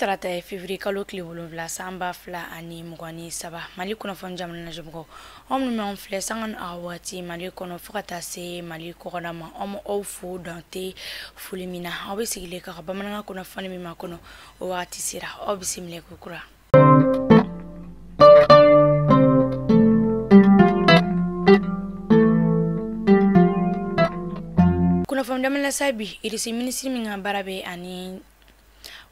Tarata ye février kalo tile 7 san 2023 Mali kunnafoni jamana lajɛmɔgɔw aw minnu b'anw filɛ sanga ni a waati Mali kɔnɔ fo ka taa se Mali kɔkɔna ma, anw aw fo dante foli min na aw bɛ sigilen ka bamanankan kunnafoni min ma kɔnɔ o waati sera, aw bisimila ko kura. Kunnafoni daminɛ sa bi Irisi minisiri min ka baara bɛ ani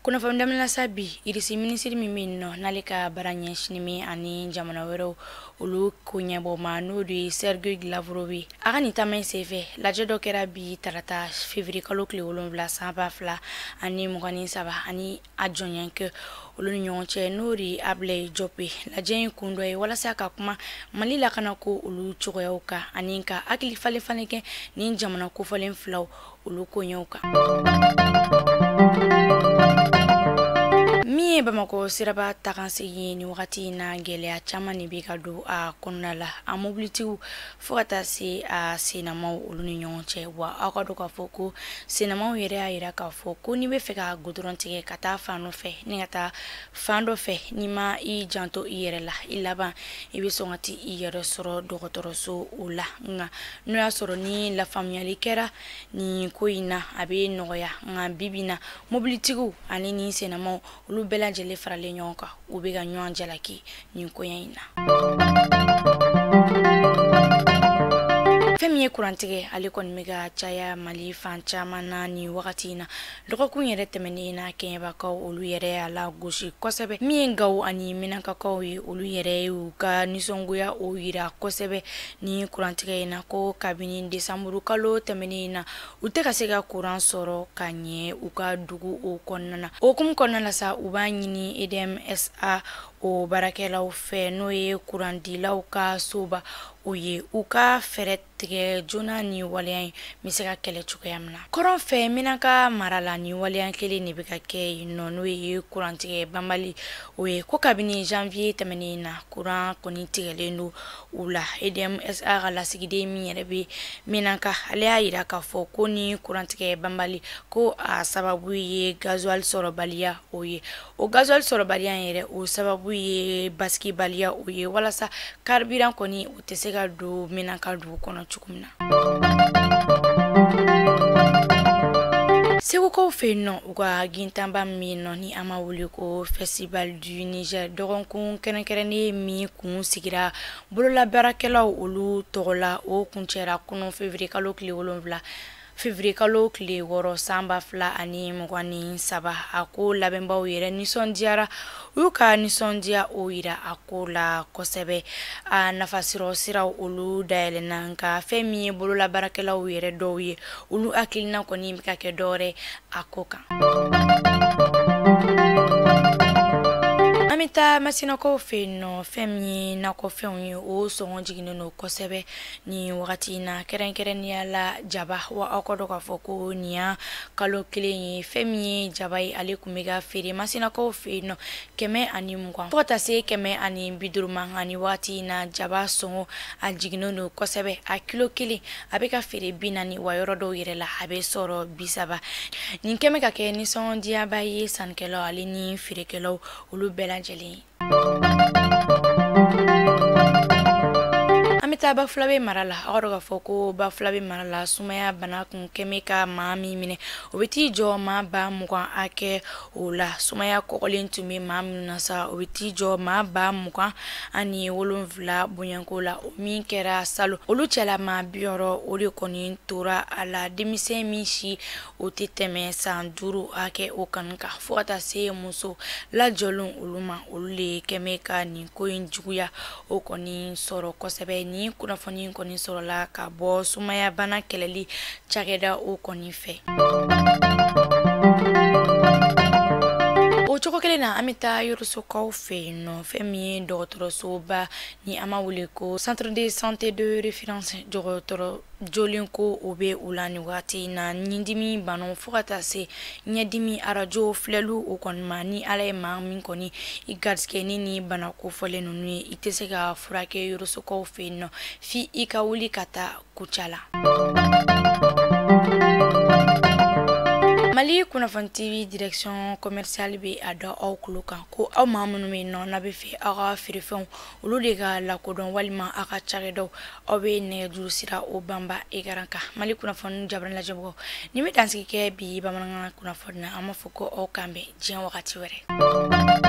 kunnafoni daminɛ sa bi Irisi minisiri min bɛ yen nɔ n'ale ka baara ɲɛsinnen bɛ ani jamana wɛrɛw olu ko ɲɛbɔ ma, n'o de ye Sergei Lavrov ye. A ka nin taama in senfɛ lajɛ dɔ kɛra bi tarata février kalo tile 7 san 2023 ani a jɔnɲɛkɛ olu ni ɲɔgɔn cɛ, n'o de ye Ablaye Diop ye. Lajɛ in kun dɔ ye walasa ka kuma Mali lakanako olu cogoyaw kan ani ka hakili falen falen kɛ nin jamana kofɔlen filaw olu koɲɛw kan. Min ye Bamakɔ siraba tagasegin ye nin wagati in na, gɛlɛya caman de bɛ ka don a kɔnɔna la, a mobilitigiw fo ka taa se a sennamaw olu ni ɲɔgɔn cɛ. Wa aw ka dɔn k'a fɔ ko sennamaw yɛrɛ y'a yira k'a fɔ ko n'i bɛ fɛ ka goudron tigɛ ka taa fan dɔ fɛ ni ka taa fan dɔ fɛ, n'i ma i janto i yɛrɛ la, i laban i bɛ sɔn ka t'i yɛrɛ sɔrɔ dɔgɔtɔrɔso o la. Nka n'o y'a sɔrɔ ni lafaamuyali kɛra nin ko in na, a bɛ nɔgɔya. Nka bi bi in na mobilitigiw ani ni sennamaw olu bɛɛ lajɛlen faralen ɲɔgɔn kan, u bɛ ka ɲɔgɔn jalaki nin koɲɛ in na. Fɛn min ye kurantigɛ, ale kɔni bɛ ka caya Mali fan caman na nin wagati in na. Dɔgɔkun yɛrɛ tɛmɛnen na, kɛɲɛbakaw olu yɛrɛ y'a lagosi kosɛbɛ. Min ye Gawo ani Minakakaw ye, olu yɛrɛ y'u ka nisɔngoya o yira kosɛbɛ ni kurantigɛ in na, ko kabini desanburu kalo tɛmɛnen in na u tɛ ka se ka kuran sɔrɔ ka ɲɛ u ka dugu o kɔnɔna na. O hukumu kɔnɔna la sa, u b'a ɲini EDM-SA o baarakɛlaw fɛ, n'o ye kurandilaw ka soba o ye, u ka fɛɛrɛ tigɛ joona ni waleya in bɛ se ka kɛlɛ cogoya min na. Kɔrɔn fɛ Minaka mara la, ni waleya kelen de bɛ ka kɛ yen nɔ, n'o ye kurantigɛ banbali o ye, ko kabini janvier tɛmɛnen na kuran kɔni tigɛlen don u la. EDM-SA ka lasigiden min yɛrɛ bɛ Minaka, ale y'a yira k'a fɔ ko ni kurantigɛ banbali ko a sababu ye gasoil sɔrɔbaliya o ye. O gasoil sɔrɔbaliya in yɛrɛ o sababu ye basigibaliya o ye, walasa carburant kɔni o tɛ se ka don Minaka dugu kɔnɔ cogo min na. Segukaw fɛ yen nɔ, u ka gintanba min nɔ ni an ma wele ko Festival du Niger, dɔgɔkun kɛrɛnkɛrɛnnen min kun sigira bololabaarakɛlaw olu tɔgɔ la, o kuncɛra kunun février kalo tile 7 février kalo tile 6 san 2023. A ko labɛnbaw yɛrɛ nisɔndiyara, u y'u ka nisɔndiya o yira a ko la kosɛbɛ. A nafasɔrɔ siraw olu dayɛlɛnna, nka fɛn min ye bololabaarakɛlaw yɛrɛ dɔw ye, olu hakilina kɔni bɛ ka kɛ dɔwɛrɛ a ko kan. An bɛ taa Masinakaw fɛ yen nɔ, fɛn min ye nakɔfɛnw ye, o sɔngɔ jiginnen don kosɛbɛ nin wagati in na, kɛrɛnkɛrɛnnenya la jaba. Wa aw ka dɔn k'a fɔ ko nin y'a kalo kelen ye, fɛn min ye jaba ye, ale tun bɛ ka feere Masinakaw fɛ yen nɔ 120 fo ka taa se 150 ma. Nka nin wagati in na jaba sɔngɔ a jiginnen don kosɛbɛ, a kilo kelen a bɛ ka feere 40, wa yɔrɔ dɔw yɛrɛ la a bɛ sɔrɔ 30. Nin kɛmɛ ka kɛ nisɔndiyaba ye sannikɛlaw ale ni feerekɛlaw olu bɛɛ lajɛlen. An bɛ taa Bafulabe mara la. Aw ka dɔn k'a fɔ ko Bafulabe mara la, sumaya bana kun kɛmɛ ka maa min minɛ, o bɛ t'i jɔ maa 20,000 hakɛ o la. Sumaya kɔgɔlen tun bɛ maa minnu na sa, o bɛ t'i jɔ maa 27,000 bonyanko la, o min kɛra salon. Olu cɛla maa 60 o de kɔni tora a la. Denmisɛn min si o tɛ tɛmɛ san 5 hakɛ o kan kan, fo ka taa se muso lajɔlenw olu ma, olu de kɛmɛ ka nin ko in juguya o kɔni sɔrɔ kosɛbɛ. Nin kunnafoni kɔni sɔrɔla ka bɔ sumaya bana kɛlɛli cakɛda o kɔni fɛ. O cogo kelen na, an bɛ taa Yorosokaw fɛ yen nɔ, fɛn min ye dɔgɔtɔrɔsoba ni an ma wele ko centre de santé de référence, dɔgɔtɔrɔ jolen ko o bɛ u la nin waati in na. Ɲindimi banaw fo ka taa se ɲɛdimi, arajo filɛliw o kɔni ma, ni Ala ye maa min kɔni i garisɛgɛ ni bana kofɔlen ninnu ye, i tɛ se ka furakɛ Yorosokaw fɛ yen nɔ f'i i ka wuli ka taa Kucala. Mali kunnafoni TV direction commerciale bɛ a da aw tulo kan ko aw maa minnu bɛ yen nɔ n'a bɛ fɛ aw ka feerefɛnw olu de ka lakodɔn walima aw ka cakɛdaw, aw bɛ nɛgɛjuru sira o banba écran kan. Mali kunnafoni jabarani lajɛbagaw, ni bɛ dansigi kɛ bi bamanankan kunnafoni na, an b'a fɔ ko aw kan bɛn diɲɛ wagati wɛrɛ.